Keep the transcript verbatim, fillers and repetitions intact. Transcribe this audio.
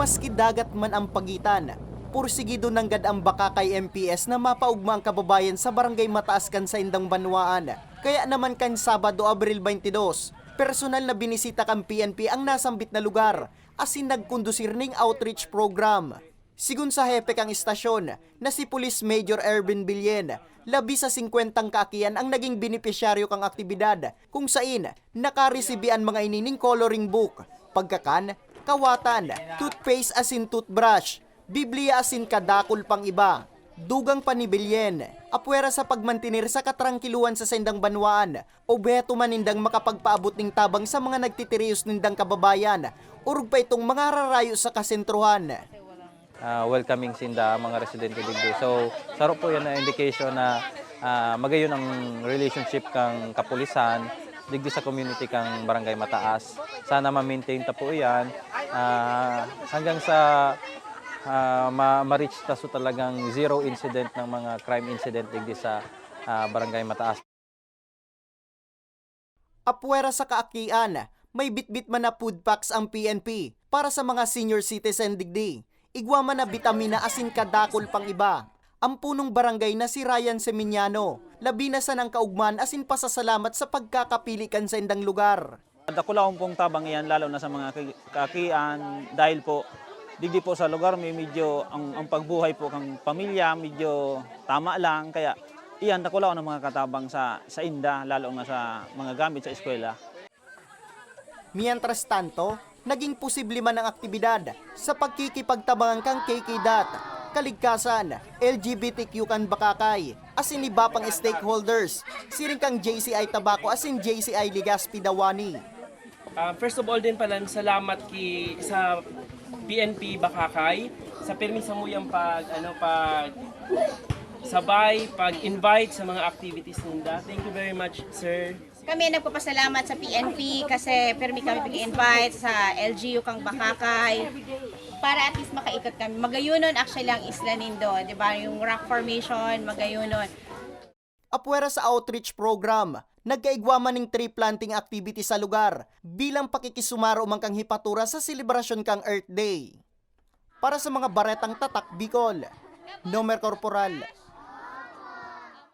Maski dagat man ang pagitan, pursigido nanggad ang Bacacay M P S na mapaugma ang kababayan sa Barangay Mataas kan saindang banwaan. Kaya naman kan Sabado, Abril twenty-dos, personal na binisita kan P N P ang nasambit na lugar asin nagkondusir ning outreach program. Sigon sa hepe kan istasyon na si Police Major Ervin Billen, labi sa singkwentang kaakian ang naging benepisyaryo kan aktibidad, kung sain nakaresibi an mga ini nin coloring book, pagkakan, kawatan, toothpaste asin toothbrush, Biblia asin kadakul pang iba. Dugang pa ni Billen, apwera sa pagmantener sa katrangkiluhan sa saindang banwaan, obheto man nindang makapagpaabot ning tabang sa mga nagtitiriyos nindang kababayan, orog pa itong mga hararayo sa kasentrohan. Ah, welcoming sinda ang mga residente digdi. So, saro po yan na indication na ah, magayon ang relationship kang kapulisan digdi sa community kang Barangay Mataas. Sana ma-maintain ta po iyan ah, hanggang sa ah, ma- ma-reach ta so talagang zero incident ng mga crime incident digdi sa ah, Barangay Mataas. Apwera sa kaakian, may bitbit man na food packs ang P N P para sa mga senior citizen digdi. Igwa man na bitamina asin kadakul pang iba. Ang punong barangay na si Ryan Seminiano, labi na sanang kaugman asin pasasalamat sa pagkakapili kan saindang lugar. Dakulaon pong tabang iyan lalo na sa mga ki- kaakian dahil po digdi po sa lugar may medyo ang, ang pagbuhay po kang pamilya medyo tama lang kaya iyan dakulaon ang mga katabang sa sa inda lalo na sa mga gamit sa eskwela. Mientras tanto, naging posible man ang aktibidad sa pagkikipagtabangan kan K K DOT, kaligkasan, L G B T Q kan Bacacay, asin iba pang stakeholders, siring kan J C I Tabaco asin J C I Legazpi Dawani. Ah, first of all din pala, salamat ki sa P N P Bacacay sa permi samuyang pag ano pag sabay, pag-invite sa mga activities ninda. Thank you very much, sir. Kami nagpapasalamat sa P N P kasi permi kami pag-invite sa L G U kang Bacacay para at least makaikot kami. Magayunon actually ang isla nindo, di ba? Yung rock formation, magayunon. Apwera sa outreach program, nagkaigwa man ning tree planting activity sa lugar bilang pakikisumaro man kang hipatura sa selebrasyon kang Earth Day. Para sa mga baretang tatak Bicol, Nomer Corporal,